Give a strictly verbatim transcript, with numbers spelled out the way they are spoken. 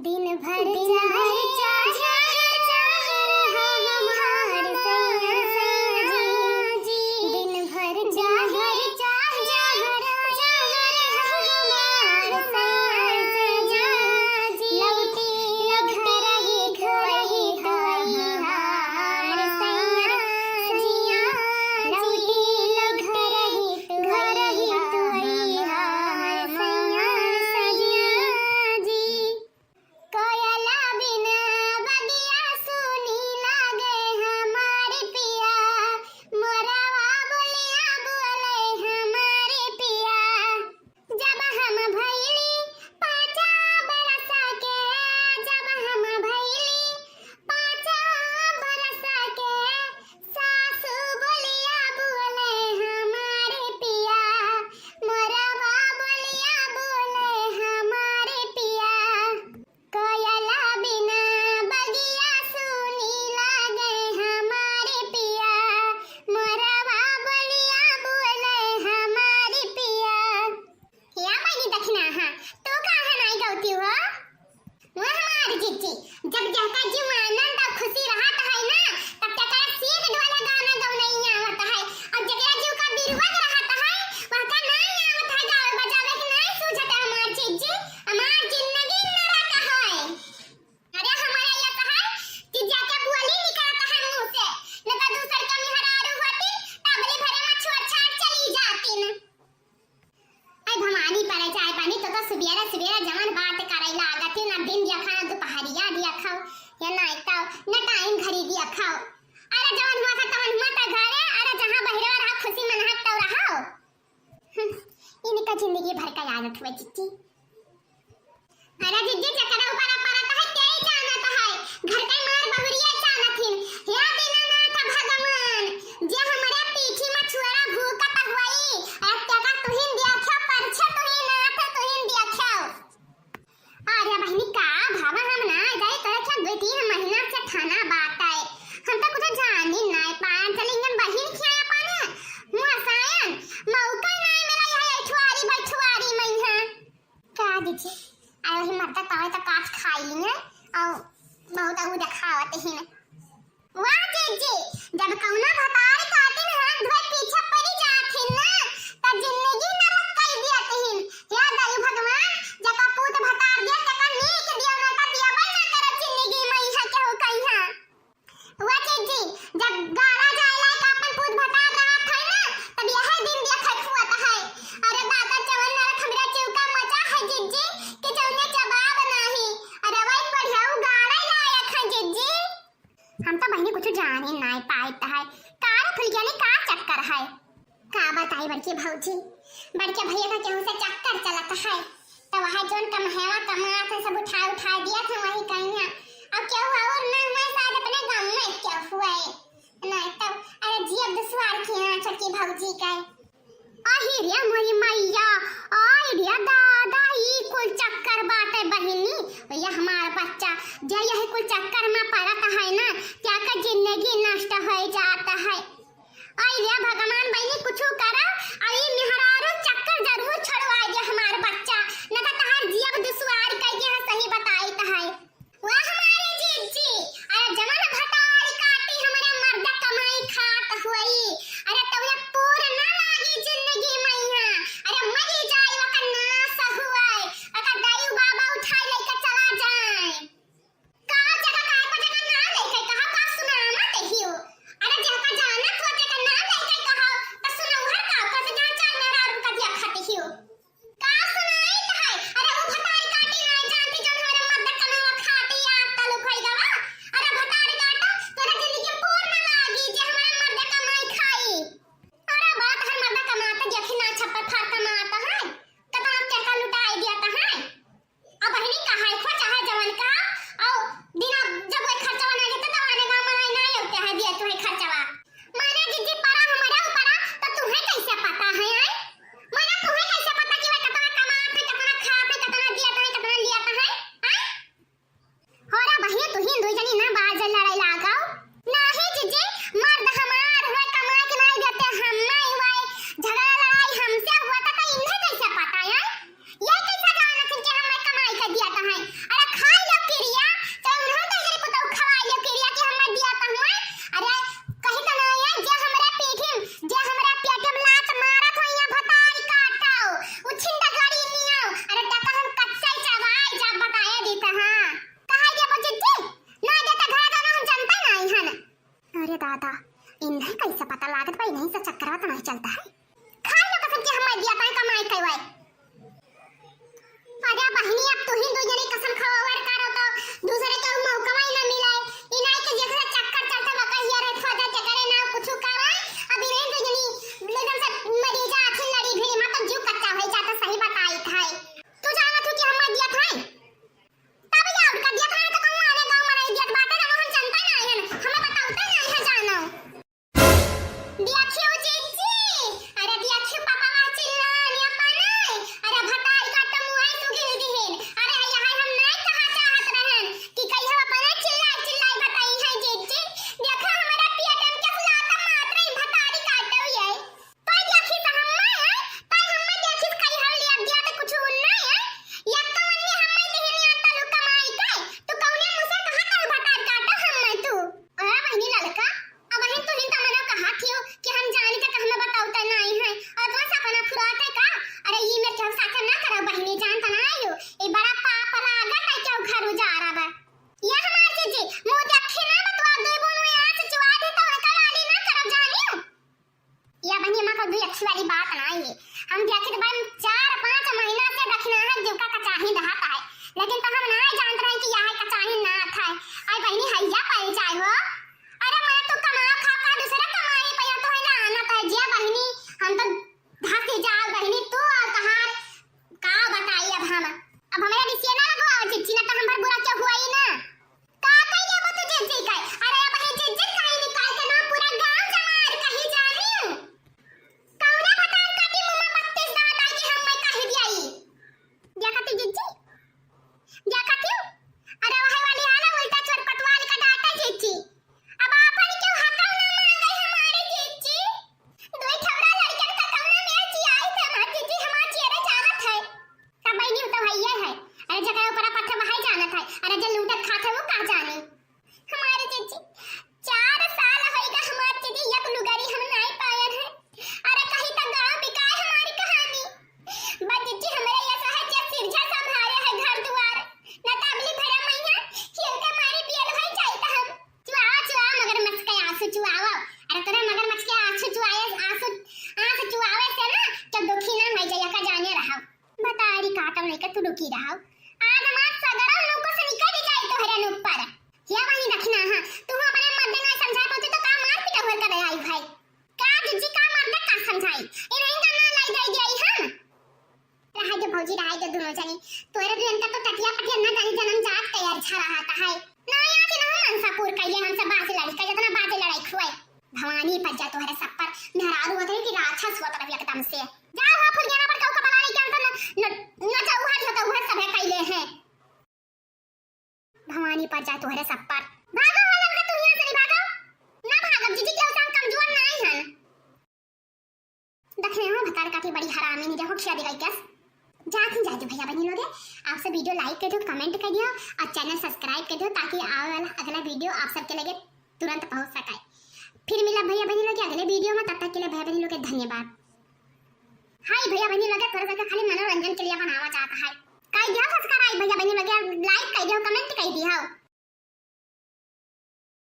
दिन भर दिन भर चाहे चाहे हमार सैया जी, दिन भर चाहे चाहे हमार सैया जी, लौटी लौटी घर ही घर ही हमार सैया जी, लौटी घर ही घर ही हमार सैया जी। कोयला बिना बगिया सूनी लागे हमार पिया, मोरवा बोलिया बोले हमार पिया। जब हम भइली पाँच बरस के, जब हम भइली पाँच बरस के, सासू बोलिया बोले हमार पिया, मोरवा बोलिया बोले हमार पिया। कोयला बिना बगिया सूनी लागे हमार पिया, मोरवा बोलिया बोले हमार पिया। या बहिनी दखिना, हाँ, तू काहे नाई गौती हो? वो हमार जिज्जी, जब जहका जीव आनंद और खुशी रहत है ना, तब तेकरा सीख ढोले गाना गौनैया आवत है, और जेकरा जीव का बिरुआ रहत है, वहका नाई आवत है गावे बजावे के, नाई सूझत है हमार जिज्जी, हमार जिंदगी नरक है। अरे हमारा यह तो है कि जाके बोली निकलत है मुंह से, न तो दूसर के मेहरारू होती, तबली भरे में छोड़ छाड़ चली जाती न। आई भवानी परे चाय पानी तो, तो सुबेरा सुबेरा जवन बात करे लागत है, ना दिन देखा, ना दुपहरिया देखा, या ना तो ना टाइम घड़ी देखा। अरे जवन हुआ था तवन हुआ था घरे, अरे जहाँ बहिरवा रहा खुशी मनाहत तो रहो। हम्म, इनका जिंदगी भर का आदत हुआ जिज्जी। अरे जिज्जी, जेकरा ऊपर परत है, तेई जानत है। घर के मार बहुरिया जानत हिन। हे दीनानाथ भगवान, जे हमरे पीठी में छुरा भूकत हुई, अब तेका तुहिन देखो, परछे तुहिन नाथ तुहिन देखो। अरे बहिनी, का भावा, हम ना जाए तोरे क्या दो तीन महीना से थाना बात है। हम तो कुछ जानी ना पान चली इंजन बहिन खिया पाने। मुआसायन, मौका ना मिला यहाँ अठवारी बैठवारी में है। का दीदी, आयो ही मर्दा कहे तो काट खाई ली है, और बहुत अगू देखावत ही ना। वाह जीजी, जब कौनो भतार काटिन हाथ धोए पीछे पड़ी जाथिन ना, त जिंदगी नरक कई दियत हिन। हे दयु भगवान, जका पूत भतार दिया, तका नीक दिया, ना त दिया भाई ना करे जिंदगी में इहाँ केहू कहिया। वाह जीजी, जब गाड़ा जाए लायक आपन पूत भतार रहत है ना, तब यह दिन देखत हुअत है। अरे दादा, जवन नरक हमरा जीव का मजा है जीजी, कि जौने जवाब नाही। अरे वही बढ़िया गाड़ा लायक है जीजी। हम तो बहिनी कुछ जाने नाय पाइत है। का रे फुलगियानी, का चक्कर है? का बताई बड़की भौजी, बड़के भैया का केहू से चक्कर चलत है, तो वह जोन कमहेवा कमात है सब उठा उठा दिया था वही कहीं है। अब केहू और ना हुए, शायद अपने गाँव में केहू हुए, नहीं तो अरे जियब दुश्वार की है छोटकी भौजी का। आही रे मोरी मैया, आई रे दादा, ई कुल चक्कर बाटे बहिनी। ये हमार बच्चा, जे यही कुल चक्कर में पड़त है ना, त्या का जिंदगी नष्ट हो जात है। आई रे भगवान बहिनी, कुछ करा, आई मेहरारू चक्कर जरूर छोड़वा दे हमार बच्चा, न तो तहार जियब दुश्वार कह के सही बताइत है। वाह हमारे जीजी, अरे जवन भतारी काटी हमरे मर्द कमाई खात हुई, अरे तौले पूर ना लागी जिंदगी मैया, अरे मरी जाई ओकर नाश हुए, ओकर दाई बाबा उठाई लेके चला जाए। का जगह का को जगह ना लेके कहा का सुनामा देहियो, अरे जगह जानत हो जगह ना लेके कहा, त सुनौहर का ओकर से जहाँ चार मेहरारू का दिया खाती हियो। चलता है। खाई लो कसम कि हम दिया ताई कमाई कई वाई। अरे बहिनी, अब तू ही दू जनी कसम खवावर करो तो दूसरे के मौका ही ना मिले। इनाई के जैसे चक्कर चलता बका हिया रे खोजा के करे ना कुछ करे। अब इन्हें दू जनी एकदम से मरी जा, अच्छी लड़ी भी मत जीव कच्चा होई जाता, सही बताई था। तू जाना तू कि हम दिया था। तब या उनका दिया था तो कहूँ आने गाँव में नहीं दिया बातें ना हम जनता ना है, हमें बताते ना है जानो। देखियो जीजी, अरे देखियो पापा चिल्लान अपने, अरे भतारी काट मुँह सुखी दिहिन। अरे यहाँ हम नहीं कहा चाहत रहन कि कहियो अपने चिल्लाई चिल्लाई बताई है जीजी। देखो हमारा पेट में के फुलाता मात्र ही भतारी काटो ये। तोय देखी त हम्मे है, तोय हम्मे देखी त कई हर लिया दिया त कुछ उन्ना है। या तो अन्ने हम्मे देहनी आता लुका माई के, तू कौने मुँह से कहा कर भतार काटा हम्मे तू। अरे बहिनी ललका, अब बहिन तू ही त मना कहा थियो कि हम जानी त कहना बताऊ त नहीं है। और तुम्हारे सपना फुराते का? अरे ई मेरे केहू साथे ना करो बहिनी, जान त ना आयो। ए बड़ा पाप लागत है केहू घर उजारा बा। ये हमार जीजी, मुँह देखी ना बतवा दे बोलो यहाँ से चुआ दे तो उनका लाली ना करो जानियो। या बहिनी, एमा कोई दुई अच्छी वाली बात ना आई है। हम देखित बानी चार पाँच महीना से दखिना है जीव का कचाही दहात है, लेकिन तो हम ना जानत रहे कि यह कचाही ना था। आई बहिनी, हैया पाई जाए हो। अरे मैं तो कमा खा का दूसरा कमाई पे तो है ना आना था जिया बहिनी, हम तो धसी जाओ बहिनी तू और तहार का बताई अब हम। अब हमारा रिसिया ना लगवाओ चिच्ची, ना तो हम भर बुरा क्यों हुआ ही ना। का कइले बा तू जिज्जी का? अरे अब हे जिज्जी काहे निकाल के ना पूरा गांव जवार कही जानी। कौने भतार काटी मुंह में बत्तीस दांत आई कि हम मैं कही दियाई। देखा तू जिज्जी? देखा क्यों? अरे वही वाली आला उल्टा चोर पतवाल का डाटा जिज्जी। अब आपन क्यों हकल ना मांगे हमारे जिज्जी? दुई ठौरा लड़कन का कौना में जियाई थे हमार जिज्जी, हमार जियरा जानत है। सब बहिनी तो हइये है। अरे जकरा ऊपर पत्थर वही जानत है। अरे जे लूटत खात है वो का जाने। हमारे जिज्जी, चार साल होइगा हमार जिज्जी एक लुगारी हम नाई पायन है। अरे कहीं तो गांव बिकाए हमारी कहानी। बस जिज्जी हमरे ये सहज जे सिरझा संभारे है घर दुआर। न तो अबली भरा मैया खेल के मारे पियल होई जाई त हम। चुआवा, चुआवा मगरमच्छ के आंसू चुआवा। अरे तोरे मगरमच्छ के आंसू चुआए, आंसू, आंसू चुआवे से ना, जब दुखी ना होई जाइए का जाने रहा। बतारी काटम लेके तू रुकी रहा। आज हमार सगरा नुको से निकल जाए तोहरे नुक पर। या वही रखना है। तू अपने मर्दे ना समझा पाती तो का मार पीटा हुआ कर आई भाई। का जिज्जी का मर्दे का समझाई? इन्हीं का ना लाई दे गई हम। रहाई दे भौजी, रहाई दे दुनो जनी। तोरे दुन का तो टटिया पटिया ना जानी जनम जात के अरझा रहता है। ना आज ना मनसा पूर कइले हमसे बाजी लड़ी का, जितना बाजी लड़ाई खुआई। भवानी पर जा तोहरे सब पर मेहरारू होत रही कि राक्षस होत रही एकदम से। जा हुआ फुलगेना पर कऊ का बला नहीं क्या न, न, न जाऊ हर जो तो वह सभे कइले हैं। भवानी पर जाए तोहरे सब पर। भागो हो लड़का, तू यहाँ से नहीं भागो। ना भागब जीजी, केहू से हम कमजोर नाई हन। दखने हो भतार काटी बड़ी हरामी नहीं, देखो खिया दिखाई कैस। जात ही जाए भैया बहनी लोगे, आपसे video like कर दो, comment कर दियो और channel subscribe कर दो ताकि आवे वाला अगला video आप सबके लगे तुरंत पहुँच सके। फिर मिला भैया बहनी लोगे अगले video में, तब तक के लिए भैया बहनी लोगे धन्यवाद। हाय भैया बहनी लोगे, थोड़ा सा खाली मनोरंजन के लिए बनावा चाहता है। कह दिया subscribe भैया बहनी लोगे, like कह दियो, comment कह दियो।